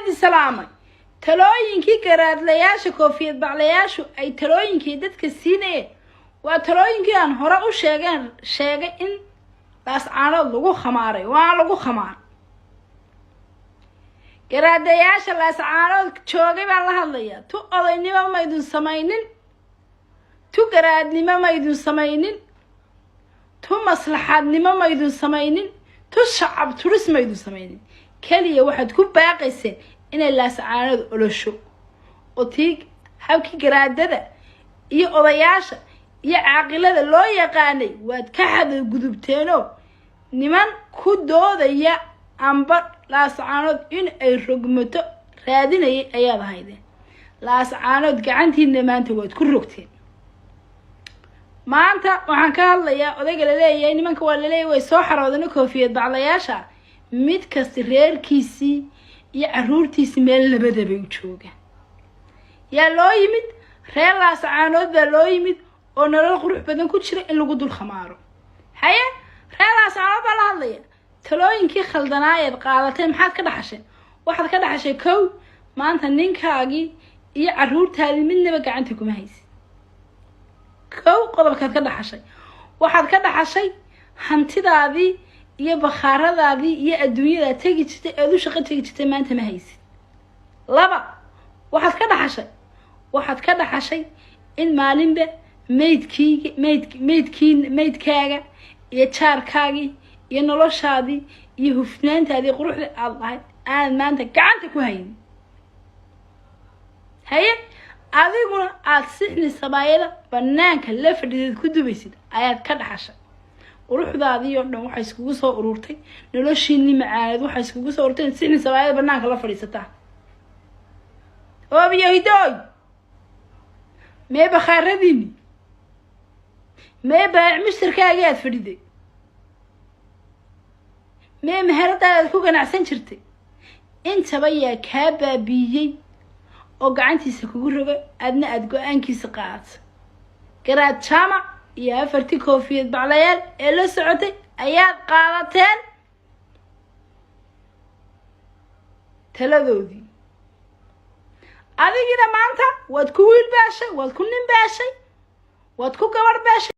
Idin salaamay. Talooyinkii garaadlayaasha, koofiyad baclayaashu ay talooyinkii dadka siinayeen waa talooyinkii aan hore u sheegeen, sheegay in Laascaanood lagu khamaaray. Waa lagu khamaaray. Garaadayaasha Laascaanood joogay baan la hadlayaa. Tu odaynimo maydun samaynin, tu garaadnimo maydun samaynin, tu maslaxaadnimo maydun samaynin, tu shacab turis maydun samaynin. Keliya waxaad ku baaqayseen inay Laascaanood olosho, oo tii habkii garaadada iyo odayaasha iyo caaqilada loo yaqaanay waad ka xadgudubteenoo niman ku doodaya amba Laascaanood in ay rogmato raadinayay ayaad ahaydeen. Laascaanood gacantiina maanta waad ku rogteen. Maanta waxaan ka hadlayaa odayga laleeyahay, nimanka waa laleeyahay way soo xaroodana, koofiyad baclayaasha. Mid kasta reerkiisii iyo caruurtiisii meel nabada bay u joogaan. Yaa loo yimid? Reer Laascaanood baa loo yimid oo nolol qurux badan ku jira in lagu dul khamaaro. Haye, reer Laascaanood baa la hadlaya. Talooyinkii khaldanaayeed qaadateen maxaad ka dhaxasheen? Waxaad ka dhaxashay, kow, maanta ninkaagii iyo caruurtaadii midnaba gacanta kuma haysid. Kow, qodobkaad ka dhaxashay, waxaad ka dhaxashay hantidaadii iyo bakhaaradaadii iyo adduunyadaad tegi jirtay, eed u shaqo tegi jirtay, maanta ma haysid. Laba, waxaad ka dhaxashay in maalinba maydkiiga, mayd maydkii, maydkaaga iyo jaarkaagii iyo noloshaadii iyo hufnaantaadii, quruxdii aada lahayd aanad maanta gacanta ku haynin. Haye, adiguna aada sixni sabaayada banaanka la fadhideed ku dubaysid ayaad ka dhaxashay. Quruxdaadii oo dhan waxay iskugu soo ururtay, noloshiinii macaaneed waxay iskugu soo ururtay in sixni sabaayada banaanka la fadhiisataa. Oobiyo hidooy, mee bakhaaradiini? Mee baayac mushtarkaagii aad fadhiday? Mee meheradaada aad ku ganacsan jirtay? Intaba yaa kaa baabiiyey oo gacantiisa kugu roga, aadna aada go-aankiisa qaadata? Garaad Jaamac iyo afartii koofiyad baclayaal ee la socotay ayaad qaadateen taladoodii. Adigiina maanta waad ku wiil baashay, waad ku nin baashay, waad ku gabarh baashay.